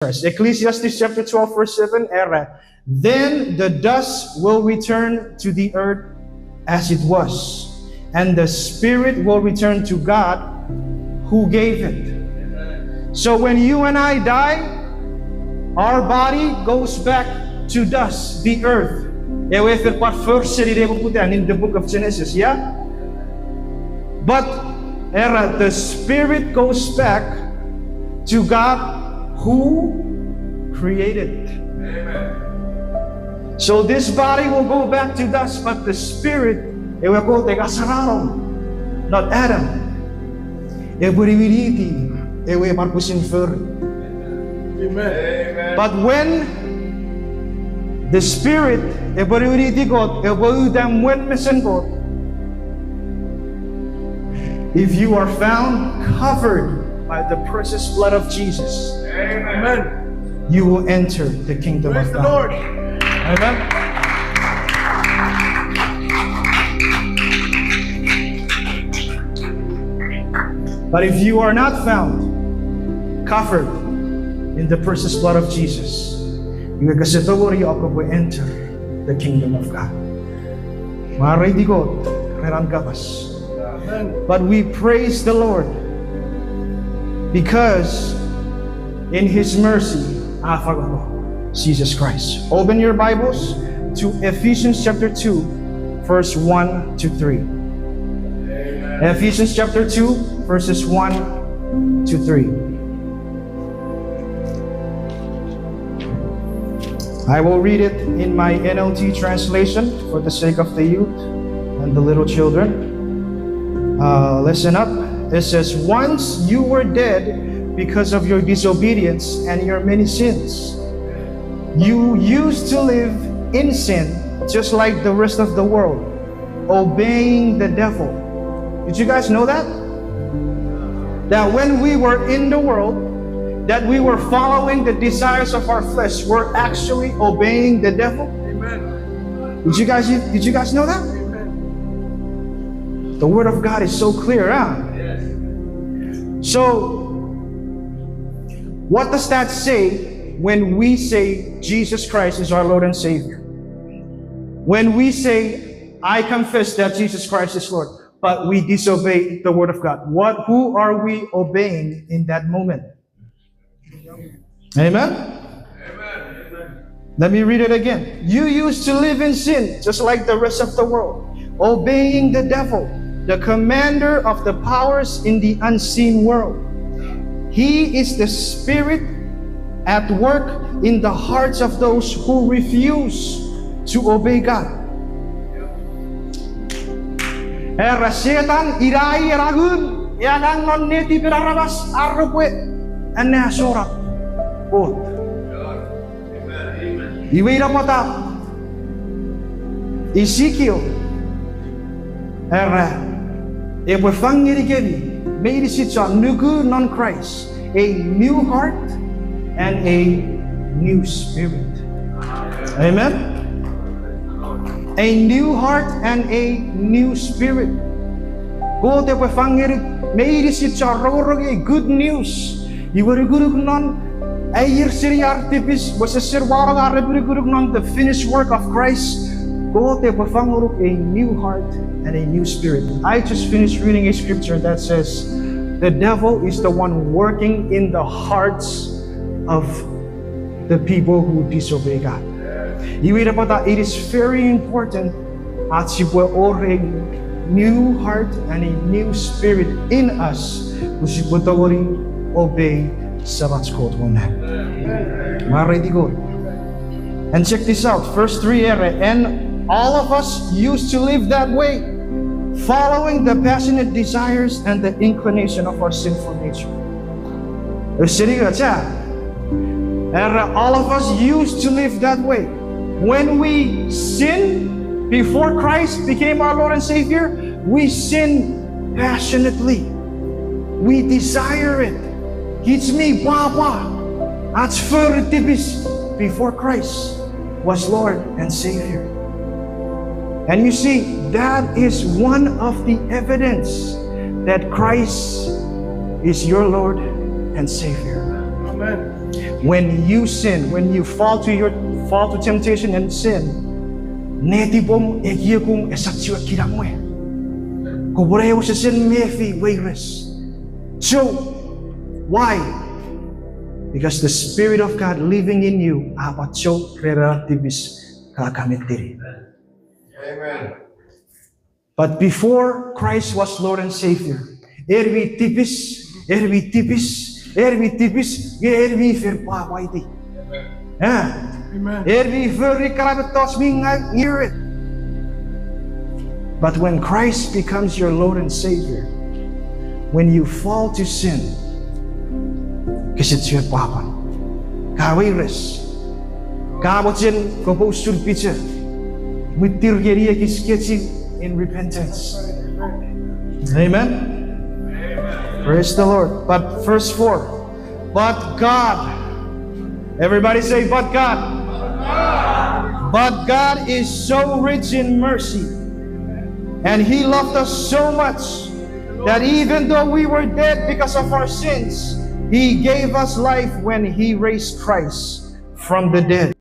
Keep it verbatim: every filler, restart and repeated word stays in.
Christ. Ecclesiastes chapter twelve, verse seven, era, "Then the dust will return to the earth as it was, and the spirit will return to God who gave it." So when you and I die, our body goes back to dust, the earth. Ewe fen pwan for seni ne poputan in the book of Genesis, yeah? But, era, the spirit goes back to God who created. So this body will go back to dust, but the spirit, ewe Kot e kasarano non Adam, epwe niwiniti ewe pwan pwisin fori. But when the spirit epwe niwiniti Kot, epwe uta mwen mesen Kot, if you are found covered by the precious blood of Jesus, you will enter the kingdom of God. Amen. But if you are not found covered in the precious blood of Jesus, iwe kese tongeni kopwe enter the kingdom of God. Mwareiti Kot ren an kapas. But we praise the Lord because in his mercy, a fangeno Jesus Christ. Open your Bibles to Ephesians chapter two, verse one to three. Ephesians chapter two, verses one to three. I will read it in my N L T translation for the sake of the youth and the little children. Uh, listen up. It says, "Once you were dead because of your disobedience and your many sins. You used to live in sin, just like the rest of the world, obeying the devil." Did you guys know that? That when we were in the world, that we were following the desires of our flesh, we're actually obeying the devil. Amen. Did you guys, did you guys know that? Amen. The word of God is so clear, huh? Yes. So, what does that say when we say Jesus Christ is our Lord and Savior? When we say, "I confess that Jesus Christ is Lord," but we disobey the word of God. What, who are we obeying in that moment? Amen? Let me read it again. You used to live in sin, just like the rest of the world, obeying the devil, the commander of the powers in the unseen world. He is the spirit at work in the hearts of those who refuse to obey God. Era Setan, ina i ena ngun, e angang non netipen aramas ar repwe anasonap Kot. Iwe ina pwata Ezekiel era, epwe fang ngenikemi meinisin chon nuku non Kraist a new heart and a new spirit. Amen? A new heart and a new spirit. Kot epwe fang ngenuk meinisin chon rongorong ei good news. Iwe nukunuk non aier seni ar tipis, wesesen wanong ar epinukunuk non the finished work of Christ. Kot epwe fang ngonuk a new heart and a new spirit. I just finished reading a scripture that says, the devil is the one working in the hearts of the people who disobey God. Iwe ina pwata it is very important ach sipwe wor a new heart and a new spirit in us, pwe sipwe tongeni obey Samach Kot won nang. Mwareiti Kot. And check this out, verse three era, and all of us used to live that way, following the passionate desires and the inclination of our sinful nature. Eseni ocha. Era, all of us used to live that way. When we sin, before Christ became our Lord and Savior, we sin passionately. We desire it. Kich mi pwapwa ach fori tipis before Christ was Lord and Savior. And you see, that is one of the evidence that Christ is your Lord and Savior. Amen. When you sin, when you fall to your, fall to temptation and sin, netipom, ekiekum esap chiwen kinamwe. Kopwene wesewesen mefi weires. So, why? Because the Spirit of God living in you a pwan chou ren ena tipis ka kametini. Amen. But before Christ was Lord and Savior, en mi tipis, en mi tipis, en mi tipis, nge en mi fen pwapwaiti. Eh? Amen. En mi fori ekkana mettoch mi ngaw ngirit. But when Christ becomes your Lord and Savior, when you fall to sin, kese chiwen pwapwan. Ka weires. Ka mochen kopwe usun Piter. Mwittir ngeni ekis kechiw in repentance. Amen. Praise the Lord. But verse four. But God. Everybody say, but God. But God is so rich in mercy. And he loved us so much that even though we were dead because of our sins, he gave us life when he raised Christ from the dead.